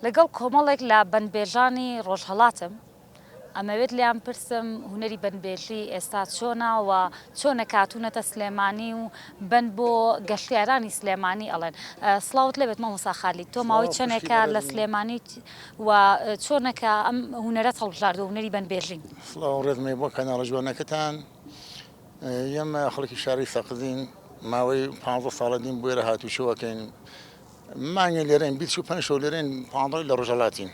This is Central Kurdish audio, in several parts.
لەگەڵ کۆمەڵێک لە بەندبێژانی ڕۆژهەڵاتم، ئەمەوێت لێیان پرسم هونەری بەندبێژی ئێستا چۆنە و چۆنە کە هاتوونەتە سلێمانی و بەند بۆ گەشتیارانی سلێمانی ئەڵێن. سڵاوت لێبێت مامۆستا خالید، تۆ ماوەی سڵاو خوشکی چەندێکە لە بەڕێزم. سلێمانیت و چۆنە کە ئەم هونەرەت هەڵبژاردووە، هونەری بەندبێژی؟ سڵاو و ڕێزم هەیە بۆ کەناڵە جوانەکەتان. ئێمە خەڵکی شاری سەقزین، ماوەی 15 ساڵە دین بۆ ئێرە هاتوچۆ ئەکەین. مانگێ لێرەین، 25 شەو لێرەین، 15 لە ڕۆژهەڵاتین.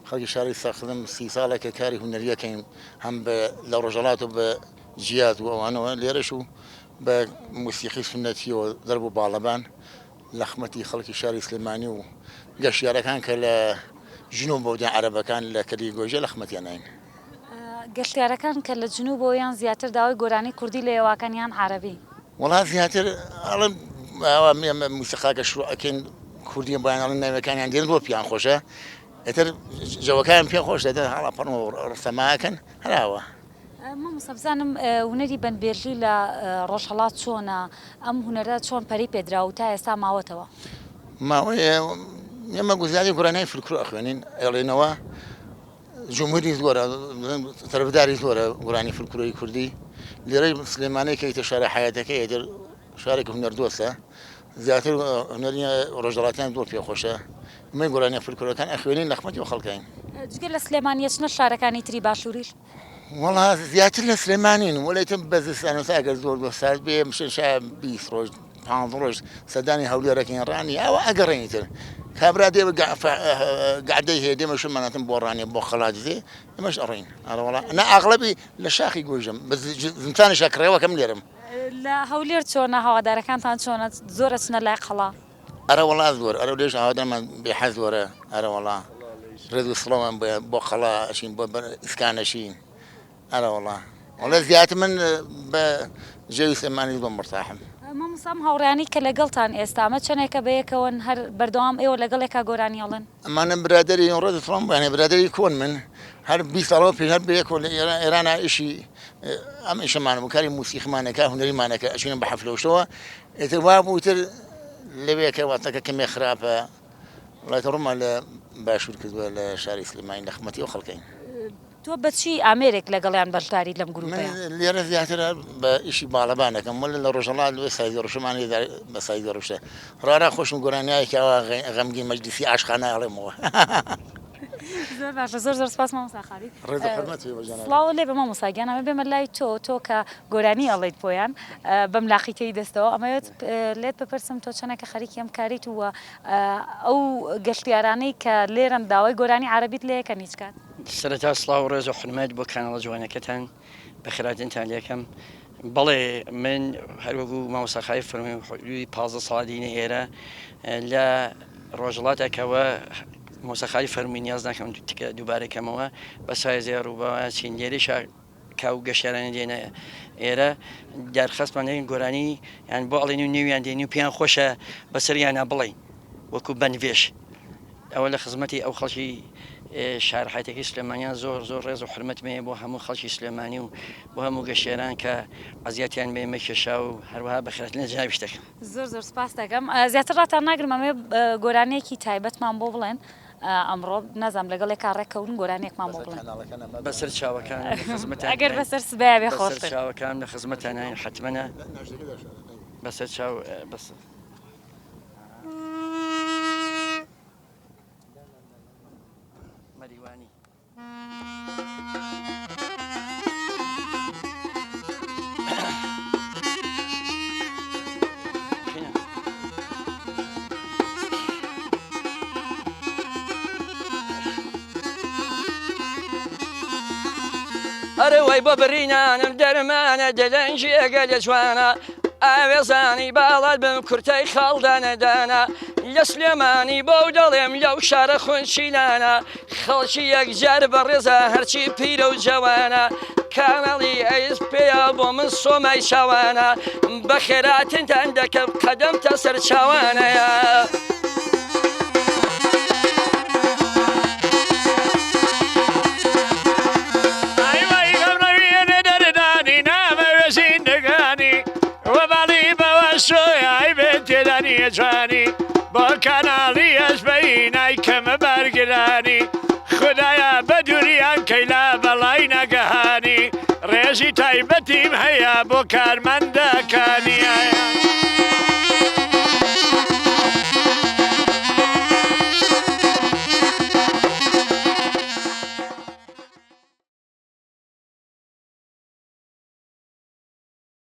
خەڵکی شاری سەقزم، 30 ساڵە کە کاری هونەری ئەکەین، هەم بە لە ڕۆژهەڵات و بە جیاز و ئەوانەوە، لێرەش و بە موسیقی سوننەتیەوە دەرب و باڵەبان لە خمەتی خەڵکی شاری سلێمانی و گەشتیارەکان کە لە جنوبەوە دێن، عەرەبەکان لە کەلی گۆیژە لە خمەتیان ناین. گەشتیارەکان کە لە جنوبەوە یان زیاتر داوای گۆرانی کوردی لە ئێوەکەن یان عەرەبی؟ وەڵا زیاتر ئەڵێن ئاوا ئێمە موسیقاکە شروع ئەکەین کوردیە بۆیان ئەڵێن ناوەکانیان دێن بۆ پیان خۆشە ئیتر جەوەکان پێ خۆش دەدەن هەڵا پەڕن و ڕسەماکەن هەراوە. مامۆستا بزانم هونەری بەندبێژی لە ڕۆژهەڵات چۆنە؟ ئەم هونەرە چۆن پەرەی پێدرا و تا ئێستا ماوەتەوە؟ ماوەیە ئێمە گوزاری گۆرانیی فلکلۆر ئەخوێنین ئەڵێنەوە جمهوری زۆرە تەرەفداری زۆرە گۆرانی فلکلۆری کوردی لێرەی سلێمانی کە ئیتر شارە حیاتەکەی ئیتر شارێکی هونەردۆستە زیاتر هونەری ڕۆژهەڵاتیان زۆر پێخۆشە من گۆرانیە فلکلۆرەکان ئەخوێنین لە خمەتی خەڵکین. جگە لە سلێمانی ئەچنە شارەکانی تری باشووریش؟ وەڵا زیاتر لە سلێمانین وەلێ تر بە زستان ئەگەر زۆر زۆر سارد بێ مشن شا 20 ڕۆژ 15 ڕۆژ سەردانی هەولێرەکەین ڕانی ئەوە ئەگەڕێنی تر کابرا دێ گەعدەی هەیە دێمە شوێنماناتن بۆ ڕانیە بۆ قەڵادزێ ئێمەش ئەڕۆین ئەرە وەڵا نا ئەغڵەبی لە شاخی گۆیژم بە زمسانیشا کڕێوەکەم لێرم. لە هەولێر چۆنە هەوادارەکانتان چۆنە زۆر ئەچنە لای قەڵا؟ ئەرە وەڵا زۆر ئەرە لێش هەوادارمان بێ حەز زۆرە ئەرە وەڵا ڕێز و سڵاومان بۆ قەڵا ئەچین بۆ ئیسکان ئەچین ئەرە وەڵا وەڵا زیاتر من بە جەوی سلێمانی زۆر مورتاحم. مامۆستا ئەم هاوڕێیانەی کە لەگەڵتان ئێستا ئەمە چەنێکە بەیەکەوەن هەر بەردەوام ئێوە لەگەڵ یەکا گۆرانی ئەڵێن؟ ئەمانە برادەری ڕێز و سڵاوم بۆیان هەیە برادەری کۆن من هەر 20 ساڵەوە پێش هەر بەیەکەوە لە ئێران ئێرانا ئیشی ئەم ئیشەمان بوو کاری موسیقیمانە کار هونەریمانە کە ئەچینە بە حەفلە و شتەوە ئیتر وا بوو ئیتر لەوێ کە واتەکە کەمێ خراپە وڵاتە ڕوومان لە باشوور کردووە لە شاری سلێمانی لە خمەتی ئەو خەڵکەین. تۆ بە چی ئامێرێک لەگەڵیان بەشداریت لەم گروپەیا؟ من لێرە زیاتر بە ئیشی باڵەبان ئەکەم وەلێ لە ڕۆژهەڵات لۆ سایزی ڕوشەمان هەیە بە سایزی ڕوشە ڕارا خۆشم گۆرانیایەکی ئاوا غەمگین مەجلیسی عاشقانە ئەڵێمەوە. زۆر باشە زۆر زۆر سپاس مامۆستا خالید. ڕێز و حورمەت هەیە بۆ جەنابت. سڵاوت لێ بێ مامۆستا گیان ئەمە بێمە لای تۆ تۆ کە گۆرانی ئەڵێیت بۆیان بەم لاقیتەی دەستەوە ئەمەوێت لێت بپرسم تۆ چەنێکە خەریکی ئەم کاریت و ئەو گەشتیارانەی کە لێرەن داوای گۆرانی عەرەبیت لێ ئەکەن هیچ کات؟ سەرەتا سڵاو و ڕێز و حورمەت بۆ کاناڵە جوانەکەتان بەخێرهاتنتان لێکەم بەڵێ من هەروەکو مامۆستا خالید فەرمووی حدودی 15 ساڵە دینە ئێرە لە ڕۆژهەڵاتەکەوە مامۆستا خالید فەرمووی نیاز ناکەم تکە دووبارە کەمەوە بە سایزێ ڕووباوە چین لێرەشا کاو گەشتیارانی دێنە ئێرە دەرخەستمان دەکەن گۆرانی یان بۆ ئەڵێن و نێویان دێنی و پێیان خۆشە بەسەریانە بڵێن وەکو بەنوێژ ئەوە لە خزمەتی ئەو خەڵکی شار حیاتەکەی سلێمانیان زۆر زۆر ڕێز و حرمەتم هەیە بۆ هەموو خەڵکی سلێمانی و بۆ هەموو گەشتیاران کە ئەزیەتیان بێ مەکێشا و هەروەها بەخێرهاتن لە جەنابیش دەکەم. زۆر زۆر سپاست دەکەم زیاتر ڕاتان ناگرم ئەمەوێ گۆرانیەکی تایبەتمان بۆ بڵێن ئەمڕۆ نازانم لەگەڵ یەکا ڕێککەون گۆرانیەکمان بۆ بڵێن. بەسەر چاوەکانم لە خزمەتان ئەگەر بەسەر سبەیا بێ بەسەر خۆشتر. چاوەکانم لە خزمەتانین حەتمەنە بەسەر چاو بەسەر. مەریوانی. ئەرێ وەی بۆ برینانم دەرمانە دەلەنگێگە لە جوانە ئاوێزانی باڵات بم کورتەی خاڵدانە دانا لە سلێمانی بەو دەڵێم لەو شارە خونچیلانە خەڵکی یەکجار بەڕێزە هەرچی پیرە و جەوانە کاناڵی ئەیس پێیا بۆ من سۆمای چاوانە بەخێراتنتان دەکەم قەدەمتە سەر چاوانەیە. جوانی بۆ کەناڵی ئەژبەی نایکەمە. بە بارگرانی خودایا بە دووریان کەی لە بەڵای ناگەهانی ڕێژی تایبەتیم هەیە بۆ کارمەندەکانی.